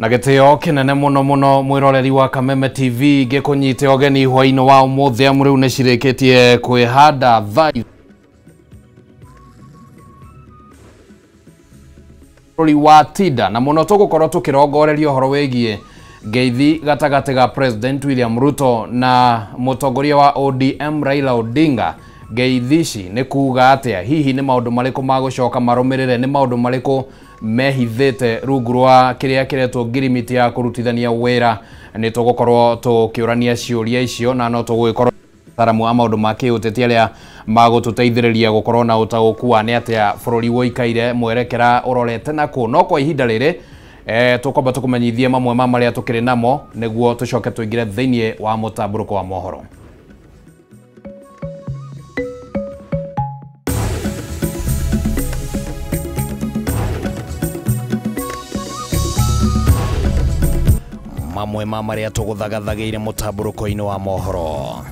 Na gĩtĩo kĩnene mũno mũno mwĩroreri wa Kameme TV gĩkũnyite ũgeni hwainĩ wa ũmũthĩ amu rĩu nĩcirĩkĩtie kwĩhanda thaa bũrũri wa Tinda na mũno tũgũkorwo tũkĩrongoreria ũhoro wĩgiĩ ngeithi gatagatĩ ga President William Ruto na mũtongoria wa ODM Raila Odinga. Ngeithi ici nĩ kuga atĩa? Hihi nĩ maũndũ marĩkũ magũcoka marũmĩrĩre? Nĩ maũndũ marĩkũ mehithĩte rungu rwa kĩrĩa kĩretwo ngirimiti ya kũrutithania wĩra? Nĩ tũgũkorwo tũkĩũrania ciũria icio na no tũgũgĩkorwo ataramu a maũndũ ma kĩũteti arĩa magũtũteithĩrĩria gũkorwo na ũtaũku wa nĩ atĩa bũrũri ũikaire mwerekera ũrorete nakũ. No kwa ihinda rĩrĩ tũkwamba tũkũmenyithie mamwe ma marĩa tũkĩrĩ namo nĩguo tũcoke tũingĩre thĩinĩ wa mũtambũrũko wa mohoro. Mamwe ma marĩa tũgũthagathagĩire mũtambũrũko-inĩ wa mohoro.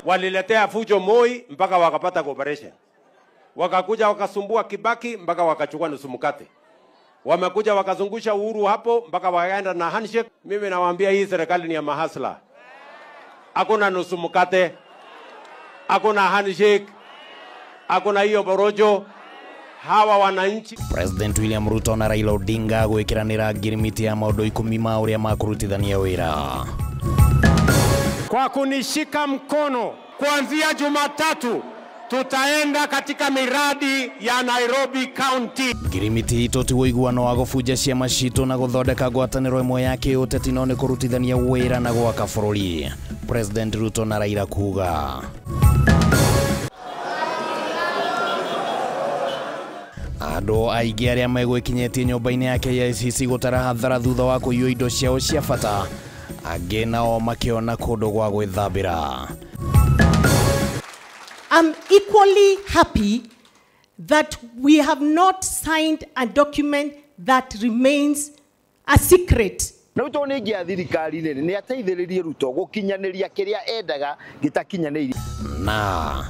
Waliletea fujo Moi mpaka wakapata cooperation. Wakakuja wakasumbua Kibaki mpaka wakachukua nusu mkate. Wamekuja wakazungusha Uhuru hapo mpaka wakaenda na handshake. Mimi nawaambia hii serikali ni ya mahasla. Hakuna nusu mkate, hakuna handshake, hakuna hiyo borojo. Hawa wananchi. President William Ruto na Raila Odinga gwĩkĩranĩra ngirimiti ya maũndũ 10 ma ũrĩa makũrutithania wĩra. Kwa kunishika mkono kuanzia Jumatatu tutaenda katika miradi ya Nairobi County. Ngirimiti itũ ti ũiguano wa gũbunja ciama citũ na gũthondeka ngwatanĩro ĩmwe ya kĩũteti no nĩ kũrutithania wĩra na gwaka bũrũri. President Ruto na Raila kuga. Andũ aingĩ arĩa megwĩkinyĩtie nyũmba-inĩ ya KICC gũtara hathara thutha wa kũiywo indo ciao cia bata, angĩ nao makĩona kũndũ gwa gwĩthambĩra. I'm equally happy that we have not signed a document that remains a secret. Na Ruto nĩ ingĩa thirikari-inĩ nĩ ateithĩrĩrie Ruto gũkinyanĩria kĩrĩa endaga gĩtakinyanĩirie. Na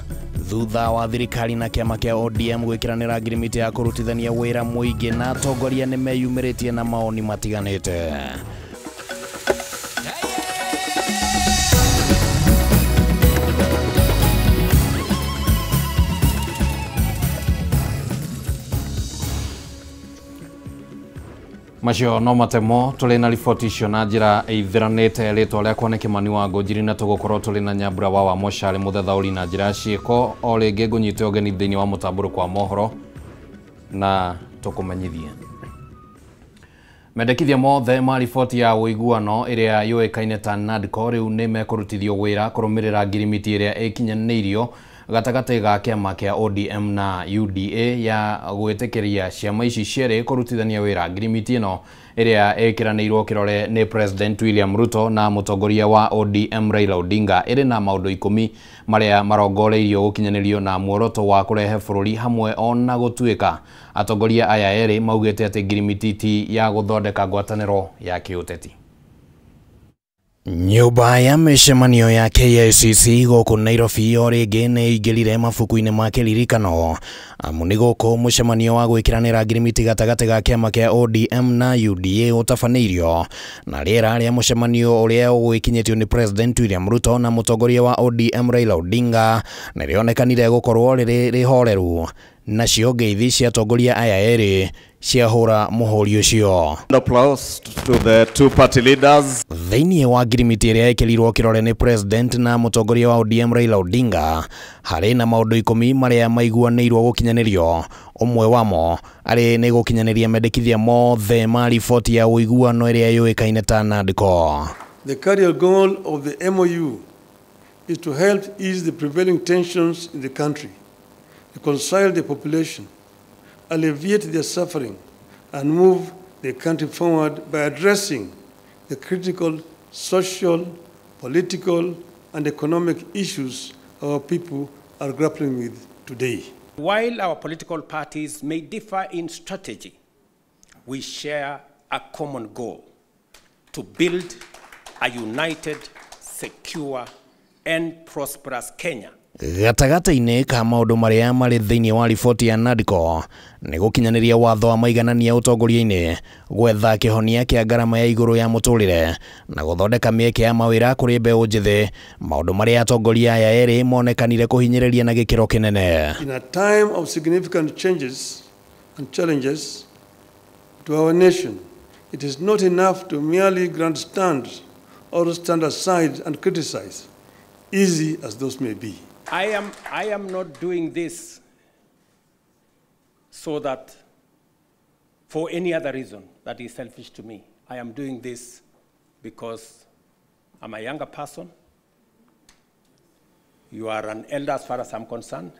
thutha wa thirikari na kĩama kĩa ODM gwĩkĩranĩra ngirimiti ya kũrutithania wĩra mũingĩ na atongoria nĩ meyumĩrĩtie na maoni matiganĩte. Macio no matemo tũrĩ na riboti icio na njĩra ĩithiranĩte. Rĩtwa rĩakwa nĩ Kĩmani wa Ngũnjiri na tũgũkorwo tũrĩ na Nyambura wa Wamocarĩ mũthethaũri na njĩra ya ciĩko. O rĩngĩ ngũnyite ũgeni thĩinĩ wa mũtambũrũko wa mohoro na tũkũmenyithie mendekithia mothe ma riboti ya ũiguano ĩrĩa yũĩkaine ta NADCO rĩu nĩ mekũrutithio wĩra kũrũmĩrĩra ngirimiti ĩrĩa ĩkinyanĩirio gatagatĩ ga kĩama kĩa ODM na UDA ya gwĩtĩkĩria ciama ici cierĩ kũrutithania wĩra. Ngirimiti ĩno ĩrĩa ĩkĩranĩirwo kĩrore nĩ President William Ruto na mũtongoria wa ODM Raila Odinga ĩrĩ na maũndũ 10 marĩa marongoreirio gũkinyanĩrio na muoroto wa kũrehe bũrũri hamwe. Ona gũtuĩka atongoria aya erĩ maugĩte atĩ ngirimiti ti ya gũthondeka ngwatanĩro ya kĩũteti. Nyũmba ya mĩcemanio ya KICC gũkũ Nairobi o rĩngĩ nĩ ĩingĩrire mabuku-inĩ ma kĩririkano amu nĩ gũkũ mũcemanio wa gwĩkĩranĩra ngirimiti gatagatĩ ga kĩama kĩa ODM na UDA ũtabanĩirio na rĩera rĩa mũcemanio ũrĩa ũgwĩkinyĩtio nĩ President William Ruto na mũtongoria wa ODM Raila Odinga nĩ rĩonekanire gũkorwo rĩrĩ rĩhoreru, nacio ngeithi cia atongoria aya erĩ ciahũra mũhũri ũcio. Applause to the two party leaders. Thĩinĩ wa ngirimiti ĩrĩa ĩkĩrirwo kĩrore nĩ President na mũtongoria wa ODM Raila Odinga harĩ na maũndũ 10 marĩa maiguanĩirwo gũkinyanĩrio. Ũmwe wamo arĩ nĩ gũkinyanĩria mendekithia mothe ma riboti ya ũiguano ĩrĩa yũĩkaine ta NADCO. The cardinal goal of the MOU is to help ease the prevailing tensions in the country, reconcile the population, alleviate their suffering, and move the country forward by addressing the critical social, political, and economic issues our people are grappling with today. While our political parties may differ in strategy, we share a common goal: to build a united, secure, and prosperous Kenya. Gatagatĩ-inĩ ka maũndũ marĩa marĩ thĩinĩ wa riboti ya NADCO nĩ gũkinyanĩria watho wa maiganania ũtongoria-inĩ, gwetha kĩhonia kĩa ngarama ya igũrũ ya mũtũrĩre na gũthondeka mĩeke ya mawĩra kũrĩ mbeũ njĩthĩ, maũndũ marĩa atongoria aya erĩ monekanire kũhinyĩrĩria na gĩkĩro kĩnene. In a time of significant changes and challenges to our nation, it is not enough to merely grandstand or stand aside and criticize, easy as those may be. I am not doing this so that for any other reason that is selfish to me. I am doing this because I'm a younger person. You are an elder as far as I'm concerned.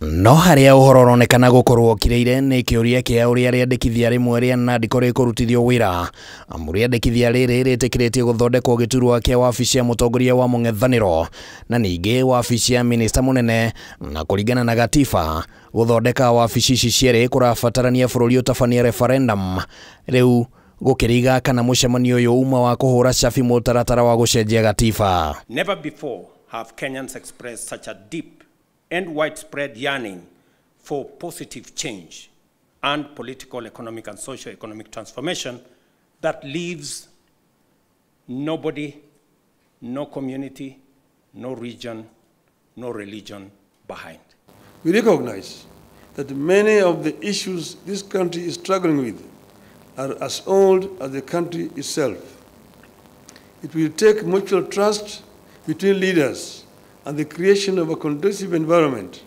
No harĩa ũhoro ũronekana gũkorwo ũkirĩire nĩ kĩũria kĩa ũrĩa rĩandĩkithia rĩmwe rĩa NADCO rĩkũrutithio wĩra, amu rĩandĩkithia rĩrĩ rĩtĩkĩrĩtie gũthondekwo gĩturwa kĩa wabici ya mũtongoria wa mũng'ethanĩro na ningĩ wabici ya minista mũnene, na kũringana na gatiba gũthondeka wabici ici cierĩ kũrabatarania bũrũri ũtabanie referendum. Rĩu gũkĩriga kana mũcemanio ũyũ uma wa kũhũra cabi mũtaratara wa gũcenjia gatiba. Never before have Kenyans expressed such a deep and widespread yearning for positive change and political, economic, and socio-economic transformation that leaves nobody, no community, no region, no religion behind. We recognize that many of the issues this country is struggling with are as old as the country itself. It will take mutual trust between leaders and the creation of a conducive environment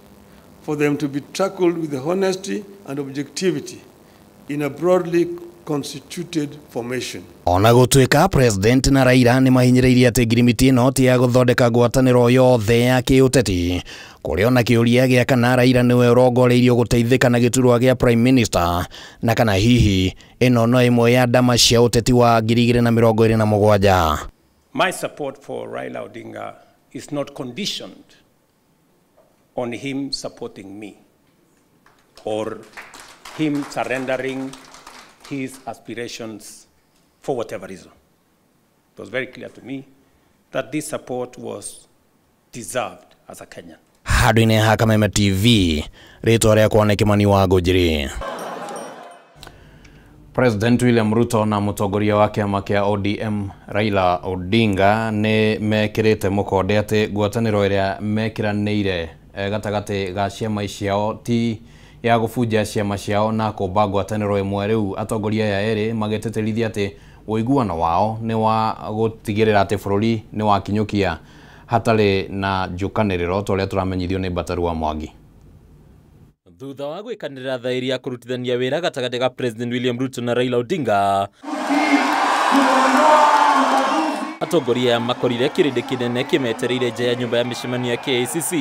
for them to be tackled with honesty and objectivity in a broadly constituted formation. Ona gũtuĩka President na Raila nĩ mahinyĩrĩirie atĩ ngirimiti ĩno ti ya gũthondeka ngwatanĩro yothe ya kĩũteti, kũrĩ ona kĩũria gĩa kana Raila nĩwe ũrongoreirio gũteithĩka na gĩturwa gĩa Prime Minister na kana hihi ĩno no ĩmwe ya ndama cia ũteti wa 2027. My support for Raila Odinga is not conditioned on him supporting me or him surrendering his aspirations for whatever reason. It was very clear to me that this support was deserved as a Kenyan. Handũ-inĩ ha Kameme TV, rĩtwa rĩakwa nĩ Kimani wa Ngũnjiri. President William Ruto na mũtongoria wa kĩama kĩa ODM Raila Odinga nĩ mekĩrĩte mũkonde atĩ ngwatanĩro ĩrĩa mekĩranĩire gatagatĩ ga ciama ciao ti ya gũbunja ciama ciao na kũmba ngwatanĩro ĩmwe. Rĩu atongoria aya erĩ magĩtĩtĩrithia atĩ ũiguano wao nĩ wa gũtigĩrĩra atĩ bũrũri nĩ wakinyũkia hatarĩ na njũkanĩrĩro ta ũrĩa tũramenyithio nĩ Mbataru wa Mwangi. Thutha wa gwĩkanĩra thaĩri ya kũrutithania wĩra gatagatĩ ga President William Ruto na Raila Odinga, atongoria aya makorire kĩrĩndĩ kĩnene kĩmetereire nja ya nyũmba ya mĩcemanio ya KICC.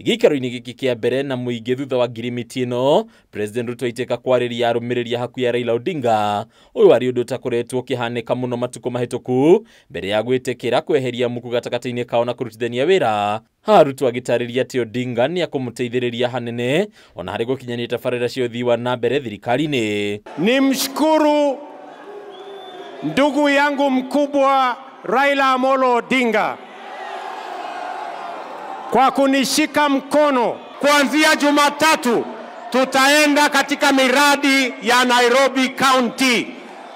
Gĩikaro-inĩ gĩkĩ kĩa mbere na mũingĩ thutha wa ngirimiti ĩno, President Ruto aitĩka kwarĩria arũmĩrĩri a hakuhĩ a Raila Odinga. Ũyũ warĩ ũndũ ũtakoretwo ũkĩhanĩka mũno matukũ mahĩtũku mbere ya gwĩtĩkĩra kweheria muku gatagatĩ-inĩ kao na kũrutithania wĩra. Haha Ruto agĩtarĩria atĩ Odinga nĩ akũmũteithĩrĩria hanene ona harĩ gũkinyanĩria tabarĩra cia ũthii wa na mbere thirikari-inĩ. Nimshukuru ndugu yangu mkubwa Raila Amolo Odinga kwa kunishika mkono. Kuanzia Jumatatu tutaenda katika miradi ya Nairobi County,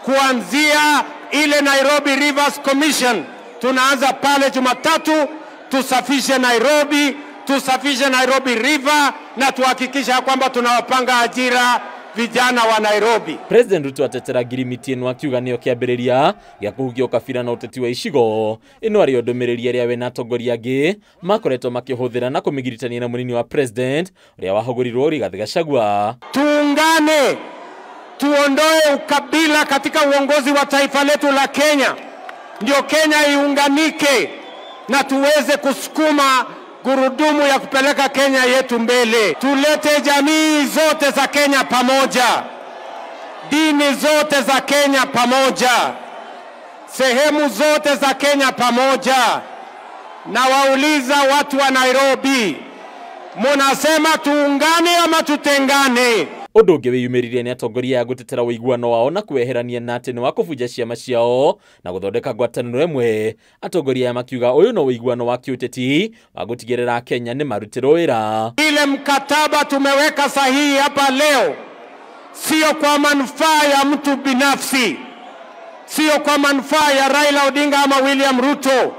kuanzia ile Nairobi Rivers Commission. Tunaanza pale Jumatatu, tusafishe Nairobi, tusafishe Nairobi River na tuhakikisha kwamba tunawapanga ajira vijana wa Nairobi. President Ruto atetera ngirimiti ĩno akiuga nĩyo kĩambĩrĩria gĩa kũhukia ũkabira na ũteti wa icigo. Ĩno arĩ yo ndũmĩrĩri ĩrĩa we na atongoria angĩ makoretwo makĩhũthĩra na kũmĩgiritania na mũnini wa President ũrĩa wahũgũrirwo Rigathĩ Gachagua. Tuungane, tuondoe ukabila katika uongozi wa taifa letu la Kenya, ndio Kenya iunganike na tuweze kusukuma gurudumu ya kupeleka Kenya yetu mbele. Tulete jamii zote za Kenya pamoja, dini zote za Kenya pamoja, sehemu zote za Kenya pamoja. Na wauliza watu wa Nairobi, munasema tuungane ama tutengane? Ũndũ ũngĩ wĩyumĩririe nĩ atongoria a gũtetera ũiguano wao na kweherania na atĩ nĩ wa kũbunja ciama ciao na gũthondeka ngwatanĩro ĩmwe. Atongoria aya makiuga ũyũ no ũiguano wa kĩũteti wa gũtigĩrĩra Kenya nĩ marutĩrwo wĩra. Ile mkataba tumeweka sahihi hapa leo sio kwa manufaa ya mtu binafsi, sio kwa manufaa ya Raila Odinga ama William Ruto,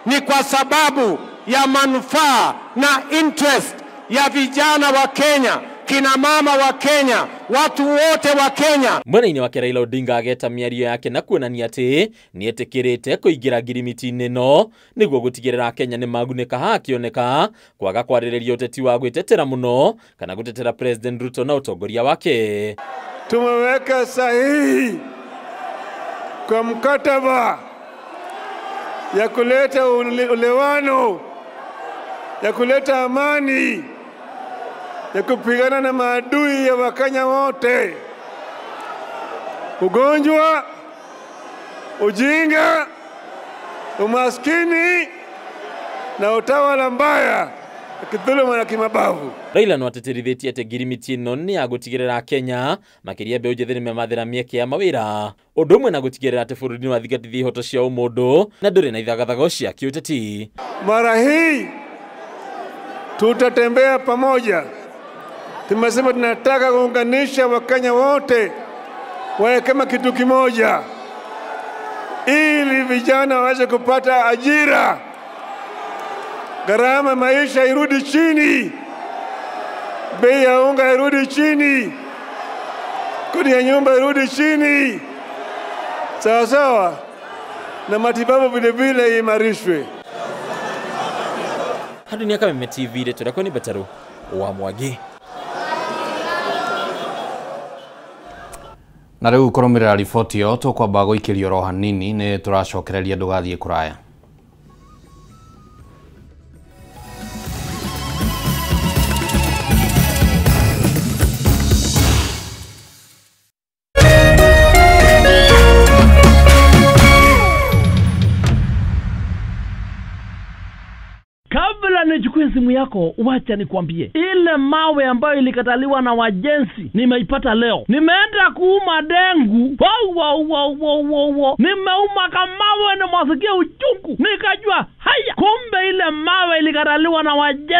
ni kwa sababu ya manufaa na interest ya vijana wa Kenya, kina mama wa Kenya, watu wote wa Kenya. Mwena-inĩ wake Raila Odinga ageta mĩario yake na kuonania atĩ nĩetĩkĩrĩte kũingĩra ngirimiti-inĩ ĩno nĩguo gũtigĩrĩra Kenya nĩ magunĩka hakĩoneka kwaga kwarĩrĩria ũteti wa gwĩtetera mũno kana gũtetera President Ruto na ũtongoria wake. Tumeweka sahihi kwa mkataba ya kuleta ulewano, ya kuleta amani, ya kupigana na maadui ya Wakenya wote: ugonjwa, ujinga, umaskini na utawala mbaya, kidhuluma na kimabavu. Raila no ateterithĩtie atĩ ngirimiti ĩno nĩ ya gũtigĩrĩra Kenya makĩria mbeũ njĩthĩ nĩmemathĩra mĩeke ya mawĩra, ũndũ ũmwe na gũtigĩrĩra atĩ bũrũri nĩwathingatithia ihoto cia ũmũndũ na ndũrĩ na ithagathago cia kĩũteti. Mara hii tutatembea pamoja. Tumesema tunataka kuunganisha Wakenya wote wawe kama kitu kimoja, ili vijana waweze kupata ajira, gharama maisha irudi chini, bei ya unga irudi chini, kodi ya nyumba irudi chini, sawa sawa, na matibabu vile vile imarishwe. Hadu ni Kameme TV, rĩtwa ni Bataru wa Mwangi. Na rĩu kũrũmĩrĩra riboti ĩyo tũkwamba gũikĩrio oro hanini nĩ tũracokereria ndũgathiĩ kũraya. Kabla nichukue simu yako, wacha nikwambie, ile mawe ambayo ilikataliwa na wajenzi nimeipata leo. Nimeenda kuuma dengu, wow. Nimeuma kamawe na masikia uchungu, nikajua haya, kumbe ile mawe ilikataliwa na wajenzi.